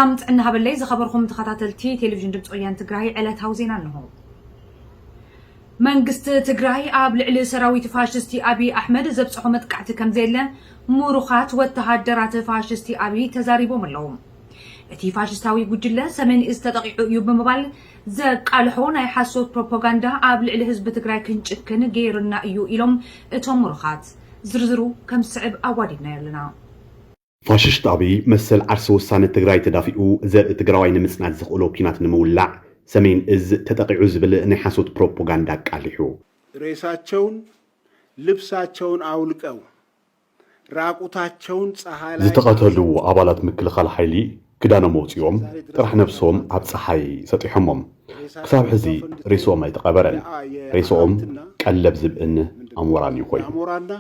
ሰላም ጥዕና ሃበለይ ዝኸበርኩም ተኸታተልቲ ቴሌቪዥን ድምፂ ወያን ትግራይ ዕለታዊ ዜና ኣለኹ። መንግስቲ ትግራይ ኣብ ልዕሊ ሰራዊት ፋሽስቲ ኣብይ ኣሕመድ ዘብፅሖ መጥቃዕቲ ከምዘየለ ምሩኻት ወተሃደራት ፋሽስቲ ኣብይ ተዛሪቦም ኣለዉ። እቲ ፋሽስታዊ ጉጅለ ሰሜን እዝ ተጠቂዑ እዩ ብምባል ዘቃልሖ ናይ ሓሶት ፕሮፓጋንዳ ኣብ ልዕሊ ህዝቢ ትግራይ ክንጭክን ገይሩና እዩ ኢሎም እቶም ምሩኻት። ዝርዝሩ ከም ዝስዕብ ኣዋዲድናዮ ኣለና። ፋሽስት ኣብይ መሰል ዓርሰ ውሳነ ትግራይ ተዳፊኡ ዘርኢ ትግራዋይ ንምፅናት ዘኽእሎ ኲናት ንምውላዕ ሰሜን እዝ ተጠቂዑ ዝብል ናይ ሓሶት ፕሮፓጋንዳ ኣቃሊሑ። ሬሳቸውን ልብሳቸውን አውልቀው ራቁታቸውን ፀሐይ ላይ ዝተቐተሉ ኣባላት ምክልኻል ሓይሊ ክዳኖም ኣውፂኦም ጥራሕ ነብሶም ኣብ ፀሓይ ሰጢሖሞም። ክሳብ ሕዚ ሬስኦም ኣይተቐበረን። ሬስኦም ቀለብ ዝብእን ኣሞራን እዩ ኮይኑ። የአሞራና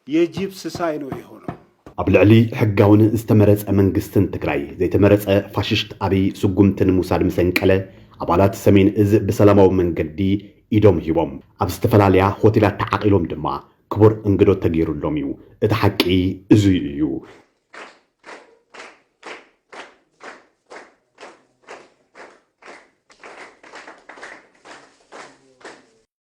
የጅብ ስሳይ ነው የሆነው። ኣብ ልዕሊ ሕጋውን ዝተመረፀ መንግስትን ትግራይ ዘይተመረፀ ፋሽስት ኣብይ ስጉምቲ ንምውሳድ ምሰንቀለ ኣባላት ሰሜን እዝ ብሰላማዊ መንገዲ ኢዶም ሂቦም ኣብ ዝተፈላለያ ሆቴላት ተዓቒሎም ድማ ክቡር እንግዶት ተገይሩሎም እዩ። እቲ ሓቂ እዙይ እዩ።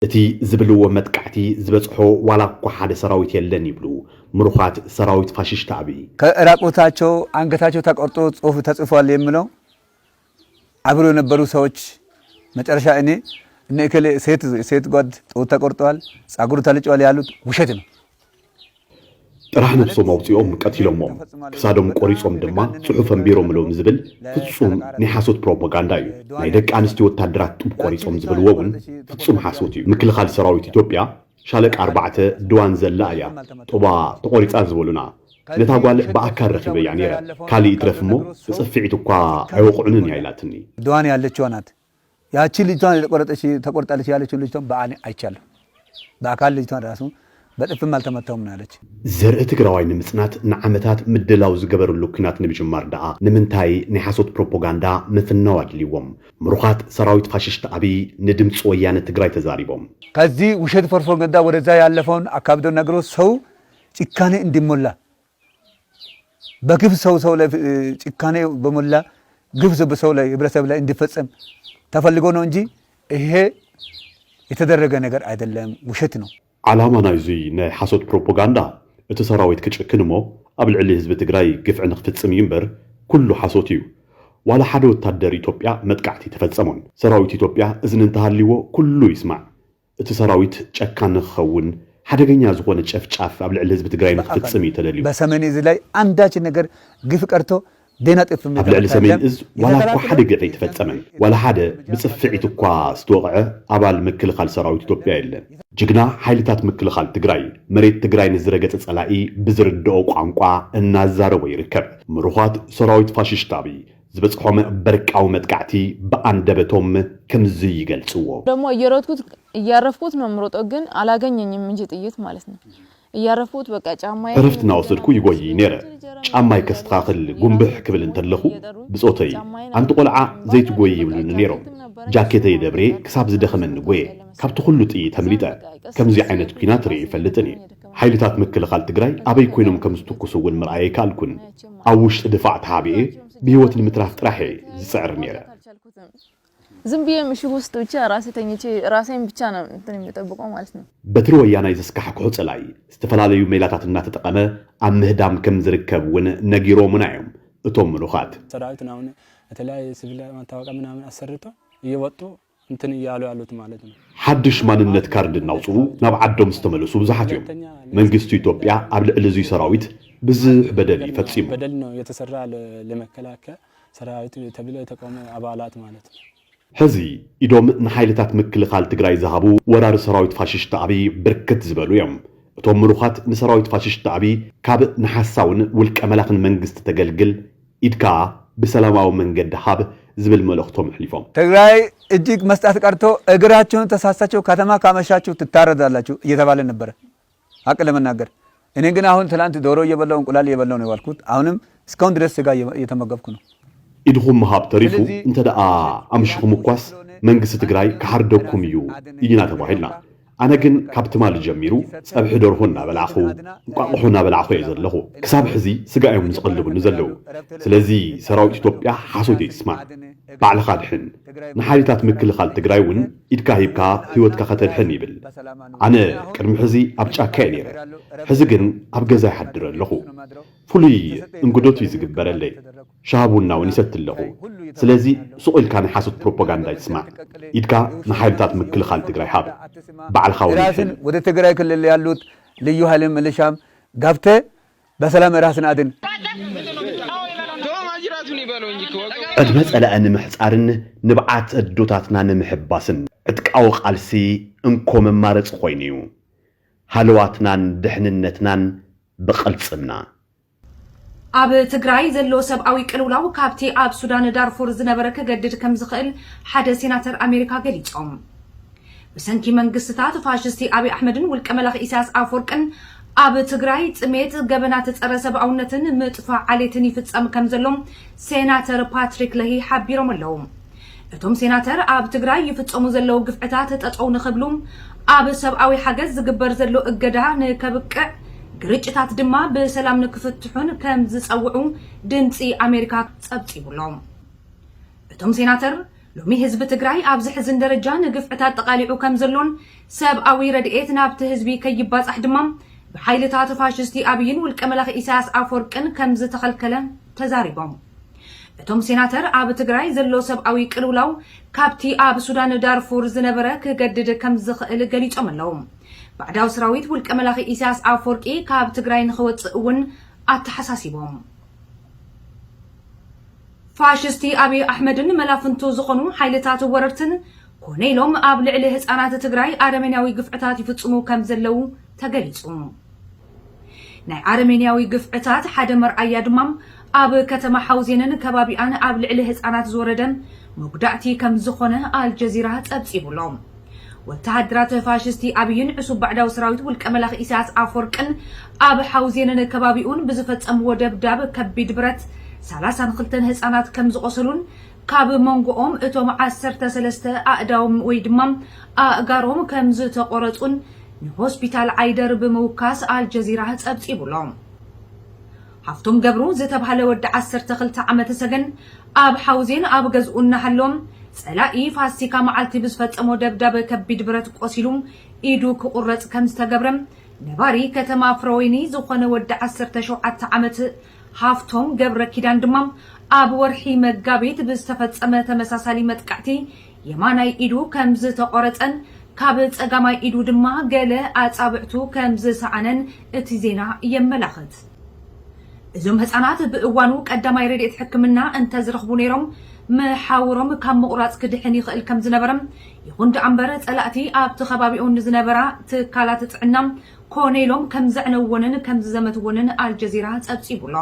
እቲ ዝብልዎ መጥቃዕቲ ዝበፅሖ ዋላ እኳ ሓደ ሰራዊት የለን ይብሉ ምሩኻት ሰራዊት ፋሽስት ኣብይ። ከራቁታቸው አንገታቸው ተቆርጦ ጽሁፍ ተጽፏል የሚለው አብሮ የነበሩ ሰዎች መጨረሻ እኔ እነ እከሌ ሴት ሴት ጓድ ጡት ተቆርጠዋል፣ ጸጉሩ ተልጨዋል ያሉት ውሸት ነው። ጥራሕ ነብሶም ኣውፂኦም ቀቲሎሞም ክሳዶም ቆሪፆም ድማ ፅሑፍ ኣንቢሮምሎም ዝብል ፍፁም ናይ ሓሶት ፕሮፓጋንዳ እዩ። ናይ ደቂ ኣንስትዮ ወታደራት ጡብ ቆሪፆም ዝብልዎ እውን ፍፁም ሓሶት እዩ። ምክልኻል ሰራዊት ኢትዮጵያ ሻለቃ ኣርባዕተ ድዋን ዘላ እያ ጡባ ተቆሪፃ ዝበሉና። ነታ ጓል ብኣካል ረኺበያ ነይረ። ካሊእ ይትረፍ እሞ ብፅፍዒት እኳ ኣይወቕዑንን እያ ኢላትኒ። ድዋን ያለችዋ ናት። ያቺ ልጅቷን የተቆረጠች ተቆርጣለች ያለችው ልጅቷን በአካል አይቻለሁ። በአካል ልጅቷን ራሱ በጥፍም አልተመታውም ነው ያለች። ዘርኢ ትግራዋይ ንምፅናት ንዓመታት ምድላው ዝገበርሉ ኲናት ንምጅማር ደኣ ንምንታይ ናይ ሓሶት ፕሮፓጋንዳ ምፍናው ኣድልይዎም? ምሩኻት ሰራዊት ፋሽስት ኣብይ ንድምፂ ወያነ ትግራይ ተዛሪቦም። ከዚህ ውሸት ፕሮፓጋንዳ ወደዛ ያለፈውን አካብዶ ነግሮ ሰው ጭካኔ እንዲሞላ በግፍ ሰው ሰው ላይ ጭካኔ በሞላ ግፍ በሰው ላይ ህብረተሰብ ላይ እንዲፈጸም ተፈልጎ ነው እንጂ ይሄ የተደረገ ነገር አይደለም፣ ውሸት ነው። ዓላማ ናይዙይ ናይ ሓሶት ፕሮፖጋንዳ እቲ ሰራዊት ክጭክን እሞ ኣብ ልዕሊ ህዝቢ ትግራይ ግፍዒ ንክፍጽም እዩ እምበር ኩሉ ሓሶት እዩ። ዋላ ሓደ ወታደር ኢትዮጵያ መጥቃዕቲ ተፈጸሞን። ሰራዊት ኢትዮጵያ እዝኒ እንተሃልይዎ ኩሉ ይስማዕ። እቲ ሰራዊት ጨካን ንክኸውን ሓደገኛ ዝኾነ ጨፍጫፍ ኣብ ልዕሊ ህዝቢ ትግራይ ንክፍጽም እዩ ተደልዩ። በሰሜን እዝ ላይ አንዳች ነገር ግፍ ቀርቶ ዴና ጥፍ ኣብ ልዕሊ ሰሜን እዝ ዋላ እኳ ሓደ ግፍ ኣይተፈጸመን። ዋላ ሓደ ብጽፍዒት እኳ ዝተወቕዐ ኣባል ምክልኻል ሰራዊት ኢትዮጵያ የለን። ጅግና ሓይልታት ምክልኻል ትግራይ መሬት ትግራይ ንዝረገጸ ጸላኢ ብዝርድኦ ቋንቋ እናዛረቦ ይርከብ። ምሩኻት ሰራዊት ፋሽስት ኣብይ ዝበፅሖም በርቃዊ መጥቃዕቲ ብኣንደበቶም ከምዚ ይገልፅዎ። ደግሞ እየሮጥኩት እያረፍኩት ነው የምሮጠው፣ ግን አላገኘኝም እንጂ ጥይት ማለት ነው። እያረፍኩት በቃ ጫማዬ እረፍት እናወሰድኩ ይጎይ ነይረ። ጫማይ ከስተኻኽል ጉንብሕ ክብል እንተለኹ ብፆተይ ኣንቲ ቆልዓ ዘይትጎይ ይብሉኒ ነይሮም። ጃኬተይ ደብሬ ክሳብ ዝደኸመኒ ጎየ። ካብቲ ኩሉ ጥይት ኣምሊጠ። ከምዚ ዓይነት ኲናት ርእየ ይፈልጥን እየ። ሓይልታት ምክልኻል ትግራይ ኣበይ ኮይኖም ከም ዝትኩሱ እውን ምርኣይ ኣይከኣልኩን። ኣብ ውሽጢ ድፋዕ ተሓቢኤ ብህይወት ንምትራፍ ጥራሕ እየ ዝፅዕር ነይረ። ዝም ብዬ ምሽግ ውስጥ ብቻ ራሴ ተኝቼ ራሴን ብቻ ነው እንትን የሚጠብቀው ማለት ነው። በትሪ ወያናይ ዘስካሕክሑ ፀላኢ ዝተፈላለዩ ሜላታት እናተጠቐመ ኣብ ምህዳም ከም ዝርከብ እውን ነጊሮምና እዮም እቶም ምሩኻት። ሰራዊት ናውን የተለያየ ሲቪል መታወቂያ ምናምን አሰርቶ እየወጡ እንትን እያሉ ያሉት ማለት ነው። ሓድሽ ማንነት ካርድ እናውፅኡ ናብ ዓዶም ዝተመለሱ ብዙሓት እዮም። መንግስቲ ኢትዮጵያ ኣብ ልዕሊ እዙይ ሰራዊት ብዙሕ በደል እዩ ፈፂሙ። በደል ነው የተሰራ ለመከላከያ ሰራዊት ተብሎ የተቋመ አባላት ማለት ነው። ሕዚ ኢዶም ንሓይልታት ምክልኻል ትግራይ ዝሃቡ ወራሪ ሰራዊት ፋሽስት ኣብይ ብርክት ዝበሉ እዮም። እቶም ምሩኻት ንሰራዊት ፋሽስት ኣብይ ካብ ንሓሳውን ውልቀ መላኽን መንግስቲ ተገልግል ኢድካ ብሰላማዊ መንገዲ ሃብ ዝብል መልእኽቶም ኣሕሊፎም። ትግራይ እጅግ መስጠት ቀርቶ እግራችሁን ተሳሳችሁ ከተማ ካመሻችሁ ትታረዳላችሁ እየተባለ ነበረ። ሀቅ ለመናገር እኔ ግን አሁን ትላንት ዶሮ እየበላሁ እንቁላል እየበላሁ ነው የዋልኩት። አሁንም እስካሁን ድረስ ስጋ እየተመገብኩ ነው። ኢድኹም ምሃብ ተሪፉ እንተ ደኣ ኣምሽኹም እኳስ መንግስቲ ትግራይ ክሓርደኩም እዩ ኢና ተባሂልና። ኣነ ግን ካብ ትማሊ ጀሚሩ ጸብሒ ደርሆ እናበላዕኹ፣ እንቋቑሖ እናበላዕኹ እየ ዘለኹ። ክሳብ ሕዚ ስጋ እዮም ዝቕልቡኒ ዘለዉ። ስለዚ ሰራዊት ኢትዮጵያ ሓሶት እዩ ትስማዕ። ባዕልኻ ድሕን። ንሓይልታት ምክልኻል ትግራይ እውን ኢድካ ሂብካ ህይወትካ ከተድሕን ይብል። ኣነ ቅድሚ ሕዚ ኣብ ጫካ እየ ነይረ። ሕዚ ግን ኣብ ገዛ ይሓድር ኣለኹ። ፍሉይ እንግዶት እዩ ዝግበረለይ። ሻሂ ቡና እውን ይሰቲ ኣለኹ። ስለዚ ሱቕ ኢልካ ናይ ሓሶት ፕሮፓጋንዳ ኣይትስማዕ። ኢድካ ንሓይልታት ምክልኻል ትግራይ ሃብ። ባዕልኻ እውን ወደ ትግራይ ክልል ያሉት ልዩ ኃይልን ምልሻም ገብተ በሰላም ራስን አድን። ዕድመ ጸላኢ ንምሕጻርን ንብዓት ኣዶታትና ንምሕባስን ዕጥቃዊ ቃልሲ እንኮ መማረጺ ኮይኑ እዩ። ሃለዋትናን ድሕንነትናን ብቕልጽምና። ኣብ ትግራይ ዘሎ ሰብኣዊ ቅልውላው ካብቲ ኣብ ሱዳን ዳርፉር ዝነበረ ክገድድ ከም ዝኽእል ሓደ ሴናተር ኣሜሪካ ገሊጾም። ብሰንኪ መንግስትታት ፋሽስቲ ኣብይ ኣሕመድን ውልቀ መላኺ ኢሳያስ ኣፈወርቅን ኣብ ትግራይ ጥሜት፣ ገበናት ጸረ ሰብኣውነትን ምጥፋእ ዓሌትን ይፍጸም ከም ዘሎ ሴናተር ፓትሪክ ለሂ ሓቢሮም ኣለዉ። እቶም ሴናተር ኣብ ትግራይ ይፍጸሙ ዘለዉ ግፍዕታት ጠጠው ንኽብሉ፣ ኣብ ሰብኣዊ ሓገዝ ዝግበር ዘሎ እገዳ ንከብቅዕ፣ ግርጭታት ድማ ብሰላም ንክፍትሑን ከም ዝጸውዑ ድምጺ ኣሜሪካ ጸብጺቡሎም። እቶም ሴናተር ሎሚ ህዝቢ ትግራይ ኣብ ዘሕዝን ደረጃ ንግፍዕታት ጠቓሊዑ ከም ዘሎን ሰብኣዊ ረድኤት ናብቲ ህዝቢ ከይባጻሕ ድማ ብሓይልታት ፋሽስቲ ኣብይን ውልቀ መላኺ ኢሳያስ ኣፈወርቅን ከም ዝተኸልከለ ተዛሪቦም። እቶም ሴናተር ኣብ ትግራይ ዘሎ ሰብኣዊ ቅልውላው ካብቲ ኣብ ሱዳን ዳርፉር ዝነበረ ክገድድ ከም ዝኽእል ገሊጾም ኣለዉ። ባዕዳዊ ሰራዊት ውልቀ መላኺ ኢሳያስ ኣፈወርቂ ካብ ትግራይ ንኽወጽእ እውን ኣተሓሳሲቦም። ፋሽስቲ ኣብይ ኣሕመድን መላፍንቱ ዝኾኑ ሓይልታት ወረርትን ኮነ ኢሎም ኣብ ልዕሊ ህፃናት ትግራይ ኣረሜንያዊ ግፍዕታት ይፍፅሙ ከም ዘለዉ ተገሊፁ። ናይ ኣረሜንያዊ ግፍዕታት ሓደ መርኣያ ድማ ኣብ ከተማ ሓውዜንን ከባቢኣን ኣብ ልዕሊ ህፃናት ዝወረደ መጉዳእቲ ከም ዝኾነ ኣልጀዚራ ፀብፂቡሎ። ወተሃደራት ፋሽስቲ ኣብይን ዕሱብ ባዕዳዊ ሰራዊት ውልቀ መላኺ ኢሳያስ ኣፈወርቅን ኣብ ሓውዜንን ከባቢኡን ብዝፈጸምዎ ደብዳብ ከቢድ ብረት ሰላሳን ክልተን ህጻናት ከም ዝቖሰሉን ካብ መንጎኦም እቶም ዓሰርተ ሰለስተ ኣእዳዎም ወይ ድማ ኣእጋሮም ከም ዝተቖረጹን ንሆስፒታል ዓይደር ብምውካስ ኣልጀዚራ ጸብጺቡሎ። ሃፍቶም ገብሩ ዝተባህለ ወዲ ዓሰርተ ክልተ ዓመት ሰገን ኣብ ሓውዜን ኣብ ገዝኡ እናሃሎም ጸላኢ ፋሲካ መዓልቲ ብዝፈጸሞ ደብዳብ ከቢድ ብረት ቆሲሉ ኢዱ ክቑረጽ ከም ዝተገብረ ነባሪ ከተማ ፍረወይኒ ዝኾነ ወዲ ዓሰርተ ሸውዓተ ዓመት ሃፍቶም ገብረ ኪዳን ድማ ኣብ ወርሒ መጋቢት ብዝተፈጸመ ተመሳሳሊ መጥቃዕቲ የማናይ ኢዱ ከም ዝተቖረጸን ካብ ጸጋማይ ኢዱ ድማ ገለ ኣጻብዕቱ ከም ዝሰኣነን እቲ ዜና የመላኽት። እዞም ህጻናት ብእዋኑ ቀዳማይ ረድኤት ሕክምና እንተዝረኽቡ ነይሮም መሓውሮም ካብ ምቑራጽ ክድሕን ይኽእል ከም ዝነበረ፣ ይኹን ደኣ እምበር ጸላእቲ ኣብቲ ከባቢኡ ንዝነበራ ትካላት ጥዕና ኮነ ኢሎም ከም ዘዕነውዎንን ከም ዝዘመትዎንን ኣልጀዚራ ጸብጺቡሎ።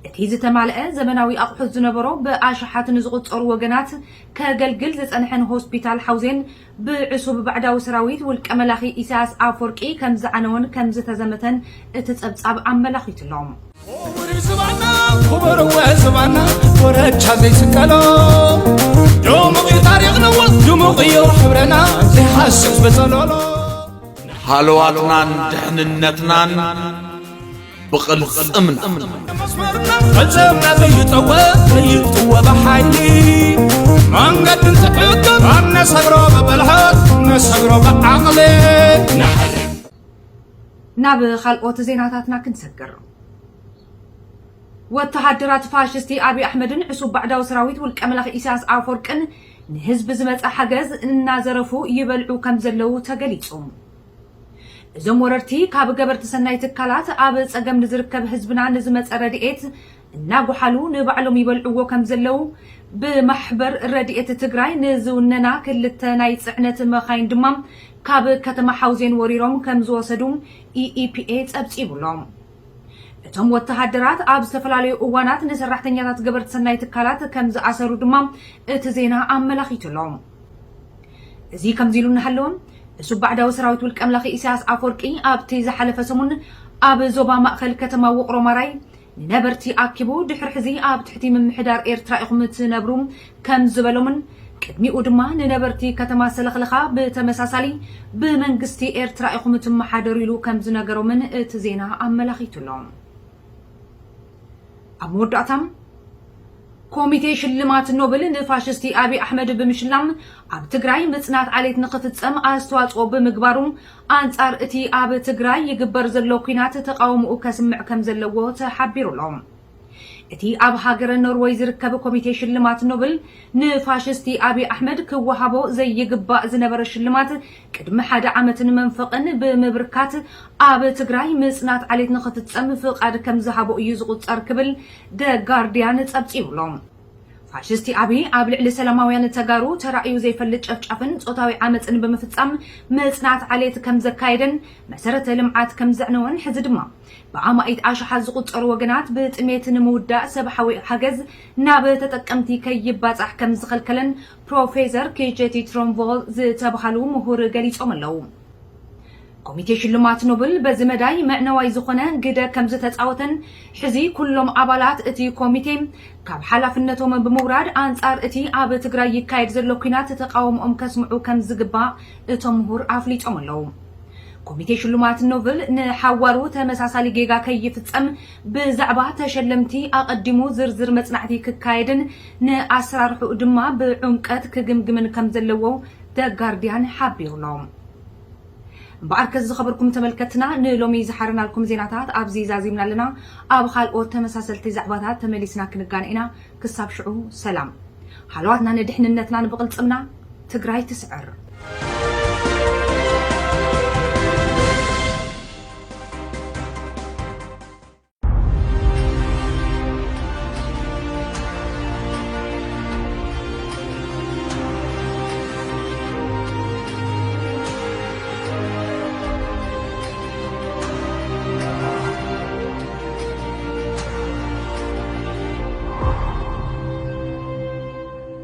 እቲ ዝተማልአ ዘመናዊ ኣቑሑት ዝነበሮ ብኣሽሓት ንዝቑጸሩ ወገናት ከገልግል ዝጸንሐን ሆስፒታል ሓውዜን ብዕሱብ ባዕዳዊ ሰራዊት ውልቀ መላኺ ኢሳያስ ኣፈወርቂ ከም ዝዓነወን ከም ዝተዘመተን እቲ ጸብጻብ ኣመላኺቱሎ። ክቡር ዝባና ክቡር ወ ዝባና ኮረቻ ዘይስቀሎ ድሙቕ እዩ ታሪኽና ድሙቕ እዩ ሕብረና ዘይሃስስ ብጸሎሎ። ሃለዋትናን ድሕንነትናን ብቕልጽምና። መስመርና ፈጸምና ዘይጠወ ዘይጥወ ብሓይሊ መንገዲ እንትዕቅብ ኣነሰግሮ ብብልሃት ነሰግሮ ብዓቕሊ። ናብ ካልኦት ዜናታትና ክንሰግር። ወተሃደራት ፋሽስቲ ኣብይ ኣሕመድን ዕሱብ ባዕዳዊ ሰራዊት ውልቀ መላኺ ኢሳያስ ኣፈወርቅን ንህዝቢ ዝመፀ ሓገዝ እናዘረፉ ይበልዑ ከም ዘለዉ ተገሊፁ። እዞም ወረርቲ ካብ ገበርቲ ሰናይ ትካላት ኣብ ፀገም ንዝርከብ ህዝብና ንዝመፀ ረድኤት እናጓሓሉ ንባዕሎም ይበልዕዎ ከም ዘለዉ ብማሕበር ረድኤት ትግራይ ንዝውነና ክልተ ናይ ፅዕነት መኻይን ድማ ካብ ከተማ ሓውዜን ወሪሮም ከም ዝወሰዱ ኢኢፒኤ ፀብፂቡሎ። እቶም ወተሃደራት ኣብ ዝተፈላለዩ እዋናት ንሰራሕተኛታት ገበርቲ ሰናይ ትካላት ከም ዝኣሰሩ ድማ እቲ ዜና ኣመላኺቱሎ። እዚ ከምዚ ኢሉ እናሃለወ እሱ ባዕዳዊ ሰራዊት ውልቀ ኣምላኺ ኢሳያስ ኣፈወርቂ ኣብቲ ዝሓለፈ ሰሙን ኣብ ዞባ ማእኸል ከተማ ውቕሮ ማራይ ንነበርቲ ኣኪቡ ድሕሪ ሕዚ ኣብ ትሕቲ ምምሕዳር ኤርትራ ኢኹም ትነብሩ ከም ዝበሎምን ቅድሚኡ ድማ ንነበርቲ ከተማ ሰለኽለኻ ብተመሳሳሊ ብመንግስቲ ኤርትራ ኢኹም እትመሓደሩ ኢሉ ከም ዝነገሮምን እቲ ዜና ኣመላኺቱ ኣሎ። ኣብ መወዳእታ፣ ኮሚቴ ሽልማት ኖብል ንፋሽስቲ ኣብይ ኣሕመድ ብምሽላም ኣብ ትግራይ ምጽናት ዓሌት ንኽፍጸም ኣስተዋጽኦ ብምግባሩ ኣንጻር እቲ ኣብ ትግራይ ይግበር ዘሎ ኲናት ተቓውሞኡ ከስምዕ ከም ዘለዎ ተሓቢሩ ኣሎ። እቲ ኣብ ሃገረ ኖርወይ ዝርከብ ኮሚቴ ሽልማት ኖብል ንፋሽስቲ ኣብይ ኣሕመድ ክወሃቦ ዘይግባእ ዝነበረ ሽልማት ቅድሚ ሓደ ዓመትን መንፈቕን ብምብርካት ኣብ ትግራይ ምጽናት ዓሌት ንኽፍጸም ፍቓድ ከም ዝሃቦ እዩ ዝቑጸር ክብል ደ ጋርዲያን ጸብጺቡ ኣሎ። ፋሽስቲ ኣብይ ኣብ ልዕሊ ሰላማውያን ተጋሩ ተራእዩ ዘይፈልጥ ጨፍጫፍን ጾታዊ ዓመፅን ብምፍጻም ምጽናት ዓሌት ከም ዘካየደን መሰረተ ልምዓት ከም ዘዕነወን ሕዚ ድማ ብኣማኢት ኣሽሓት ዝቑጸሩ ወገናት ብጥሜት ንምውዳእ ሰብሓዊ ሓገዝ ናብ ተጠቀምቲ ከይባጻሕ ከም ዝኸልከለን ፕሮፌሰር ኬጀቲ ትሮምቮል ዝተባሃሉ ምሁር ገሊጾም ኣለዉ። ኮሚቴ ሽልማት ኖብል በዚ መዳይ መዕነዋይ ዝኾነ ግደ ከም ዝተጻወተን ሕዚ ኩሎም ኣባላት እቲ ኮሚቴ ካብ ሓላፍነቶም ብምውራድ ኣንጻር እቲ ኣብ ትግራይ ይካየድ ዘሎ ኲናት ተቃውሞኦም ከስምዑ ከም ዝግባእ እቶም ምሁር ኣፍሊጦም ኣለዉ። ኮሚቴ ሽልማት ኖብል ንሓዋሩ ተመሳሳሊ ጌጋ ከይፍጸም ብዛዕባ ተሸለምቲ ኣቐዲሙ ዝርዝር መጽናዕቲ ክካየድን ንኣሰራርሕኡ ድማ ብዕምቀት ክግምግምን ከም ዘለዎ ደ ጋርዲያን ሓቢሩ ኣሎ። እምበኣርከስ ዝኸበርኩም ተመልከትና ንሎሚ ዝሓረናልኩም ዜናታት ኣብዚ ዛዚምና ኣለና። ኣብ ካልኦት ተመሳሰልቲ ዛዕባታት ተመሊስና ክንጋነ ኢና። ክሳብ ሽዑ ሰላም። ሃለዋትና ንድሕንነትና ንብቕልጽምና። ትግራይ ትስዕር።